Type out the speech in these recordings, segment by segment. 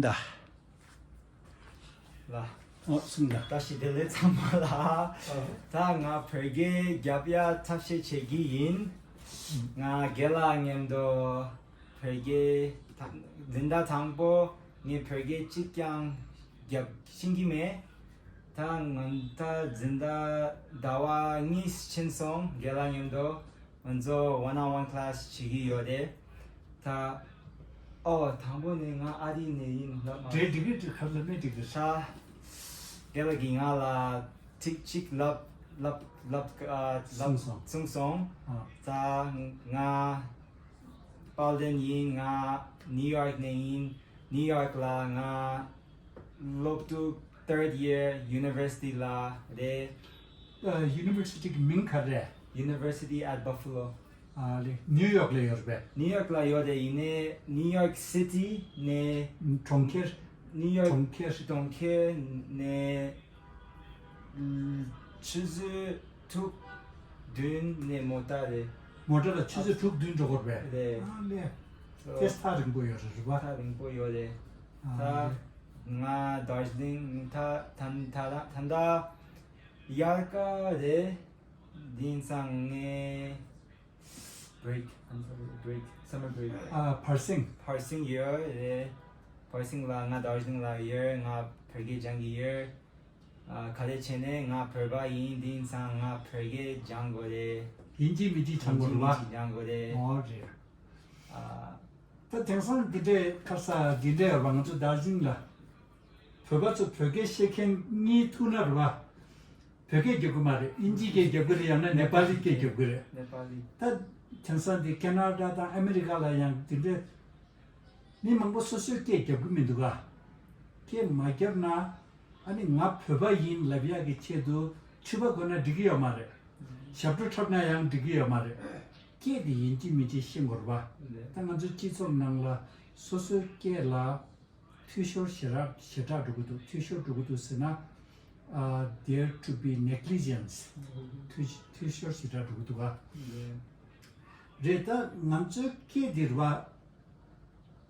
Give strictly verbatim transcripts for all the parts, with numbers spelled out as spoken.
ད། ལ། ཨོ་གསུངས་ད། བཀྲ་ཤིས་བདེ་ལེགས་ཚང་མ་ལ། ད་ང་བོད་སྐད་རྒྱབ་ཡ་ཐབས་ཤེས་བྱེད་ཀྱི་ཡིན། ང་རྒན་ལགས་མཉམ་དུ་བོད་སྐད་ད་འཛིན་གྲྭ་དང་པོ་ངས་བོད་སྐད་གཅིག་ཀྱང་རྒྱབ་ཤེས་ཀྱི་མེད། ད་ང་ད་འཛིན་གྲྭ་ཟླ་བ་གཉིས་ཕྱིན་སོང་རྒན་ལགས་མཉམ་དུ། ང་ཚོ་one on one class བྱེད་ཀྱི་ཡོད་རེད། ད། ཨོ་དང་པོ་ནས་ང་ཨ་རི་ནས་ཡིན་ལབ་མ། འདྲེ་འགྲིག་གི་འགྲིག་ག་ལབ་མེད་འགྲིག་གི། ད། རྒན་ལགས་ཀྱིས་ང་ལ་ཚིག་གཅིག་ལབ་ལབ་ལབ་ཨ་ལབ་གསུངས་སོང་། གསུངས་སོང་། ཨ། ད་ང་དཔལ་ལྡན་ཡིན། ང་ནིའུ་ཡོག་ནས་ཡིན། ནིའུ་ཡོག་ལ་ང་སློབ་ཕྲུག་third year university ལ་རེད། ཨ། university གི་མིང་ག་རེ་རེད། University at Buffalo. ཨ་ལེ། ནིའུ་ཡོག་ལ་ཡོད་རེད་པས། ནིའུ་ཡོག་ལ་ཡོད་རེད། ཡིན་ནའི་ནིའུ་ཡོག་སི་ཊི་ནས་གྲོང་ཁྱེར། ནིའུ་ཡོག་གྲོང་ཁྱེར། གྲོང་ཁྱེར་ནས་ཆུ་ཚོད་དྲུག་བདུན་ནས་མོ་ཊ་རེད། མོ་ཊ་ལ་ཆུ་ཚོད་དྲུག་བདུན་འགྲོ་དགོས་རེད་པས། རེད། ཨ་ལེ། ཨོ། དེ་ཐག་རིང་པོ་ཡོད་རེད་རེད་པ། ཐག་རིང་པོ་ཡོད་རེད། ཨ་ད་ལེ། ང་དར་ཇི་ལིང་ད་ད་ད་ད་ད་དབྱར་ཁ་རེད། དེང་སང་ངས་break, I'm sorry, break, summer break. ཨ། བར་གསེང་། བར་གསེང་ཡོད་རེད། བར་གསེང་ལ་ང་དར་ཇི་ལིང་ལ་ཡོད། ང་བོད་སྐད་སྦྱང་གི་ཡོད། ཨ། ག་རེ་བྱས་ནས་ང་བོད་པ་ཡིན། དེང་སང་ང་བོད་སྐད་སྦྱང་དགོས་རེད། ཡིན་གཅིག་མིན་གཅིག་སྦྱང་དགོས་རེད་པ། ཡིན་གཅིག་མིན་གཅིག་སྦྱང་དགོས་རེད། ཨོ་རེད། ཨ། ད་དེང་སང་འདི་འདྲའི་ཁ་ས་འདི་འདྲའི་ཡོད་པ། ང་ཚོ་དར་ཇི་ལིང་ལ་བོད་པ་ཚོ་བོད་སྐད་ཤེས་མཁན་གཉིས་ཐུག་ན་རེད་པ། བོད་སྐད་རྒྱབ་གི་མ་རེད། ཨིན་ཇི་སྐད་རྒྱབ་གི་རེད། ཡང་ན་ནེ་པ་ལི་སྐད་རྒྱབ་གི་རེད། ནེ་པ་ལི། ད་དེང་སང་འདི་ཁེ་ན་ཌ་དང་ཨ་མེ་རི་ཀ་ལ་ཡང་འདི་འདྲའི་མི་མང་པོ་སོ་སོའི་སྐད་རྒྱབ་གི་མི་འདུག་ག་སྐད་མ་རྒྱབ་ན། ཨ་ནི་ང་བོད་པ་ཡིན་ལབ་ཡག་གི་ཆེད་དུ་འཁྲུལ་པ་དགོས་ན་འགྲིག་གི་ཡོད་མ་རེད། ཞབས་བྲོ་འཁྲབ་ན་ཡང་འགྲིག་གི་ཡོད་མ་རེད། སྐད་དེ་ཡིན་གཅིག་མིན་གཅིག་ཤེས་དགོས་རེད་པ། ད་ང་ཚོའི་སྤྱི་ཚོགས་ནང་ལ་སོ་སོའི་སྐད་ལ་འཐུས་ཤོར་ཞེ་དྲག་ཞེ་དྲག་འགྲོ་གི་འདུག་འཐུས་ཤོར་འགྲོ་གི་འདུག་ཟེར་ན། ཨ། there to be negligence. འཐུས་འཐུས་ཤོར་ཞེ་དྲག་འགྲོ་གི་འདུག་ག་རེད། ད་ང་ཚོའི་སྐད་འདི་རེད་པ།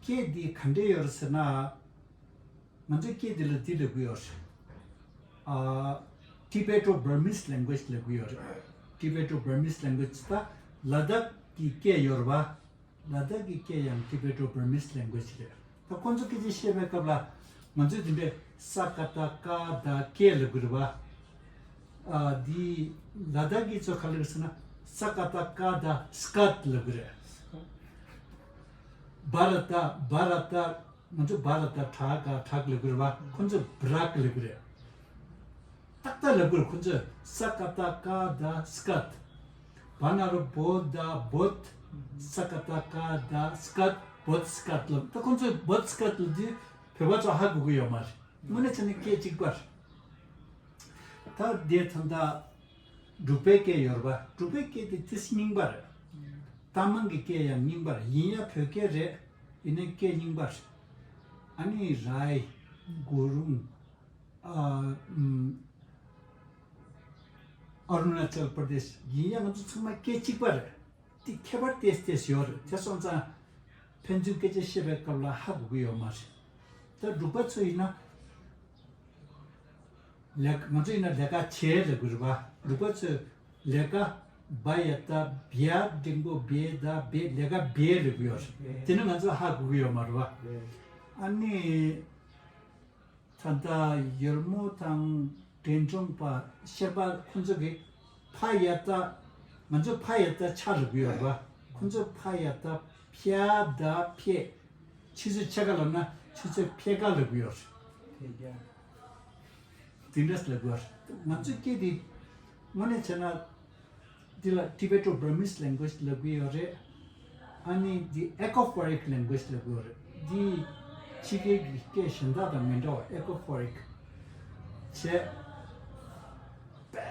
སྐད་འདི་ག་འདྲས་ཡོད་རེད་ཟེར་ན། ང་ཚོའི་སྐད་འདི་ལ་འདི་ལབ་གི་ཡོད་རེད། ཨ། Tibeto-Burmese language ལབ་གི་ཡོད་རེད། Tibeto-Burmese language ད་ལ་དྭགས་ཀྱི་སྐད་ཡོད་རེད་པ། ལ་དྭགས་ཀྱི་སྐད་ཡང་Tibeto-Burmese language རེད། ད་ཁོང་ཚོ་སྐད་ཆ་བཤད་པའི་སྐབས་ལ་ང་ཚོས་འདི་འདྲའི་ས་ཀ་བཏགས་སྐ་ད་སྐད་ལབ་གི་རེད་པ། ཨ། འདི་ལ་དྭགས་ཀྱི་ཚོ་ག་ལབ་ཟེར་ན་ས་ཀ་བཏགས་སྐ་ད་སྐད་ལབ་གི་རེད། བ་ར་བཏགས་བ་ར་བཏགས། ང་ཚོ་བ་ར་བཏགས་བྲག་ག་བྲག་ལབ་གི་རེད་པ། ཁོང་ཚོས་བྲག་ལབ་གི་རེད། ཏག་ཏག་ལབ་དགོས། ཁོ་ཚོས་ས་ཀ་བཏགས་སྐ་ད་སྐད། བ་ན་རོ་བོ་ད་བོད། ས་ཀ་བཏགས་སྐ་ད་སྐད། བོད་སྐད་ལབ། ད་ཁོ་ཚོས་བོད་སྐད་ལབ་དུས་བོད་པ་ཚོ་ཧ་གོ་གི་ཡོད་མ་རེད། དངོས་གནས་བྱས་ན་སྐད་གཅིག་པ་རེད། ད་དེ་ད་ལྟ་འབྲུག་པའི་སྐད་ཡོད་རེད་པ། འབྲུག་པའི་སྐད་དེ་ཏིས་རྙིང་པ་རེད། ད་མང་གི་སྐད་ཡང་རྙིང་པ་རེད། ཡིན་ཡང་བོད་སྐད་རེད། ཡིན་ནའི་སྐད་རྙིང་པ་རེད། ཨ་ནི་རའི། གུ་རུང་། ཨ། ཨམ། ཨ་རུ་ན་ཅལ་པར་དེཤ། ཡིན་ཡང་ང་ཚོ་ཚང་མ་སྐད་གཅིག་པ་རེད། དེ་ཁྱད་པར་ཏོག་ཙམ་ཡོད་རེད། དེ་སོང་ཙང་ཕན་ཚུན་སྐད་ཆ་བཤད་པའི་སྐབས་ལ་ཧ་གོ་གི་ཡོད་མ་རེད། ད་འབྲུག་པ་ཚོ་ཡིན་ན་ལས་ང་ཚོ་ཡིན་ན་ལས་ཀ་བྱེད་ལབ་གི་རེད་པ། འབྲུག་པ་ཚོས་ལས་ཀ་བ་ཡ་ད་བྱ་འགྲེང་བུ་བེ་ད་བེ། ལས་ཀ་བྱེད་ལབ་གི་ཡོད་རེད། དེ་ནི་ང་ཚོ་ཧ་གོ་གི་ཡོད་མ་རེད་པ། ཨ་ནི། ད་ལྟ་ཡོལ་མོ་དང་འབྲས་ལྗོངས་པ་ཤེར་པ་ཁོང་ཚོ་གིས་ཕ་ཡ་ད། ང་ཚོས་ཕ་ཡ་ད་ཕྱ་ལབ་ཀྱི་ཡོད་རེད་པ། ཁོང་ཚོས་ཕ་ཡ་ད་ཕྱ་ད་ཕྱེད། ཆུ་ཚོད་ཕྱེད་ཀ་ལབ་ན་ཆུ་ཚོད་ཕྱེད་ཀ་ལབ་ཀྱི་ཡོད་རེད། དེ་འདྲས་ལབ་ཀྱི་ཡོད་རེད། ང་ཚོའི་སྐད་འདི་དངོས་གནས་བྱས་ན། འདི་ལ་Tibeto-Burmese language ལབ་ཀྱི་ཡོད་རེད། ཨ་ནི་འདི་Ekophoric language ལབ་ཀྱི་ཡོད་རེད། འདི་ཕྱི་རྒྱལ་གྱི་སྐད་གཞན་དག་དང་མི་འདྲ་བ། Ekophoric བྱས།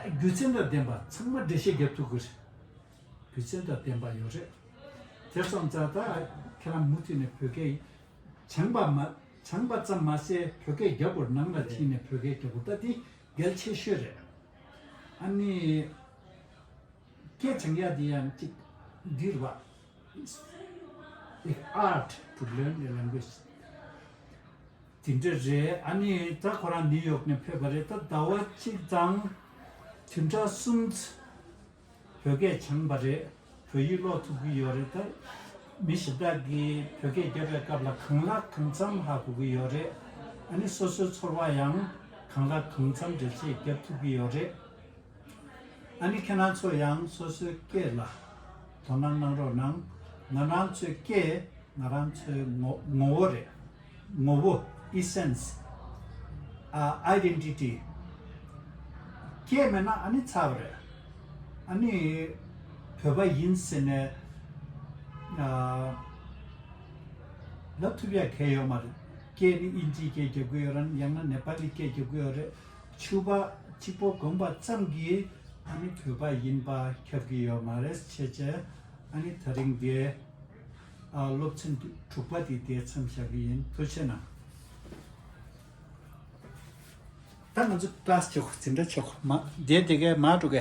རྒྱུ་མཚན་དང་ལྡན་པ། ཚང་མ་འགྲེལ་བཤད་རྒྱབ་ཐུབ་ཀྱི་རེད། རྒྱུ་མཚན་དང་ལྡན་པ་ཡོད་རེད། དེ་སོང་ཙང་ད་ཁྱེད་རང་མུ་མཐུད་ནས་བོད་སྐད་སྦྱངས་པ་མ་སྦྱངས་པ་ཙམ་མ་ཟད་བོད་སྐད་རྒྱབ་དགོས། ནང་ལ་ཕྱིན་ནས་བོད་སྐད་རྒྱབ་དགོས། ད་འདི་གལ་ཆེ་ཤོས་རེད། ཨ་ནི། སྐད་སྦྱང་ཡ་དེ་ཡང་གཅིག་འདི་རེད་པ། It's art to learn a language. དེ་འདྲ་རེད། ཨ་ནི་ད་ཁོ་རང་ནིའུ་ཡོག་ནས་ཕེབས་པ་རེད། ད་ཟླ་བ་གཅིག་དང་བདུན་ཕྲག་གསུམ་བོད་སྐད་སྦྱངས་པ་རེད། བོད་ཡིག་ཀློག་ཐུབ་ཀྱི་ཡོད་རེད། ད་མི་གཞན་དག་གིས་བོད་སྐད་རྒྱབ་པའི་སྐབས་ལ་གང་ལ་གང་འཚམ་ཧ་གོ་གི་ཡོད་རེད། ཨ་ནི་སོ་སོའི་ཚོར་བ་ཡང་གང་ལ་གང་འཚམ་འགྲེལ་བཤད་རྒྱབ་ཐུབ་ཀྱི་ཡོད་རེད། ཨ་ནི་ཁྱེད་རང་ཚོ་ཡང་སོ་སོའི་སྐད་ལ་དོ་སྣང་གནང་རོགས་གནང་། ང་རང་ཚོའི་སྐད་ང་རང་ཚོའི་ངོ་ངོ་བོ་རེད། ངོ་བོ། ཨི་སེན་སི། ཨ། ཨའི་ཌེན་ཊི་ཊི། སྐད་མེད་ན་ཨ་ནི་ཚར་བ་རེད། ཨ་ནི་བོད་པ་ཡིན་ཟེར་ནས་ཨ། ལབ་ཐུབ་ཡ་གལ་ཡོད་མ་རེད། སྐད་ནི་ཨིན་ཇིའི་སྐད་རྒྱབ་ཀྱི་ཡོད་རེད། ཡང་ན་ནེ་པ་ལིའི་སྐད་རྒྱབ་ཀྱི་ཡོད་རེད། ཕྱུ་པ་གཅིག་པོ་གོན་པ་ཙམ་གྱིས་ཨ་ནི་བོད་པ་ཡིན་པ་ཁྱབ་ཀྱི་ཡོད་མ་རེད། བྱས་བྱས་ཨ་ནི་ད་རིང་འདིའི་ཨ། སློབ་ཚན་དྲུག་པ་འདི་འདིར་མཚམས་བཞག་གི་ཡིན། ཐུགས་རྗེ་གནང་། ད་ང་ཚོ་ཀི་ལ་སི་ཆོག་འཛིན་གྲྭ་ཆོག་མ་འདིའི་དེ་གའི་མ་འགྲོ་གས།